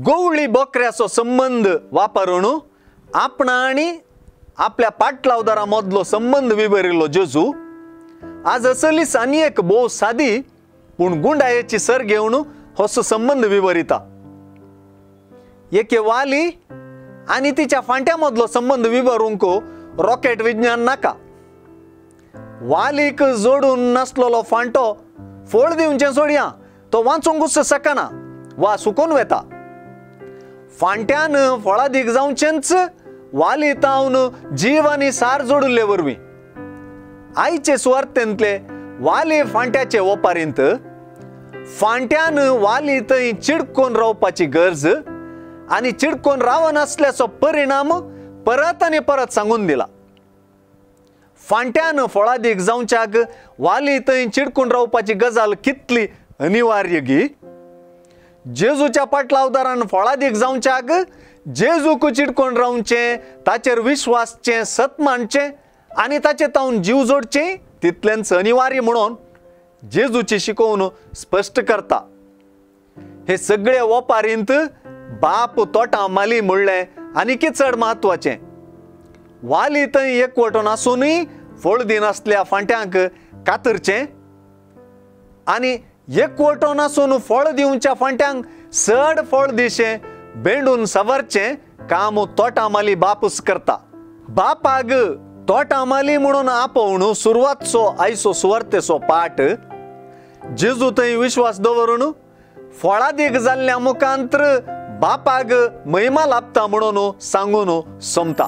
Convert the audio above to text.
गवळी बोकऱ्याचो संबंद वापरून आपणा आनी आपल्या पाटलावदारा मदलो संबंद विवरिल्लो जेजू आज असलीच आनी एक भोव सादी पूण गुंडायेची सर घेवन होसो संबंद विवरिता. एके वाली आनी तिच्या फांट्या मदलो संबंद विवरूंक रॉकेट विज्ञान नाका. वालीक जोडून नासलेलो फांटो फळ दिवचें सोडया, तो वाचूंकूच शकना वा सुकून वेता. फांट्यान फळादीक जावचेंच वाली तावन जीव आनी सार जोडिल्ले वरवीं. आयचे सुवार्थेंतले वाली फांट्याचे ओपारींत फांट्यान वाली थंय चिडकोन रावपाची गरज आनी चिडकोन रावनासल्याचो परिणाम परत आनी परत सांगून दिला. फांट्यान फळादीक जावच्याक वाली थंय चिडकून रावपाची गजाल कितली अनिवार्य गी. जेजूच्या पाटलावदारान फळादीक जावच्याक जेजूक चिडकोन रावचें, ताचेर विश्वासचें, सत मानचें आनी ताचे तावन जीव जोडचें तितलेंच अनिवार्य म्हणून जेजूची शिकोवन स्पश्ट करता. हे सगळे ओपारींत बाप तोटा माली म्हणलें आनीकय चड म्हत्वाचें. वाली थंय एकवटून आसुनूय फळ दिनासल्या फांट्यांक कातरचें आनी एकवटून आसून फळ दिवच्या फांट्यांक चड फळ दिशें बेंडून सवरचें काम तोटा माली बापूस करता. बापाग तोटा माली म्हणून आपोवन सुरवातचो आयचो सुवार्तेचो पाठ जेजू थंय विश्वास दवरून फळादीक जाल्ल्या मुखांत्र बापाग महिमा लाभता म्हणून सांगून सोमता.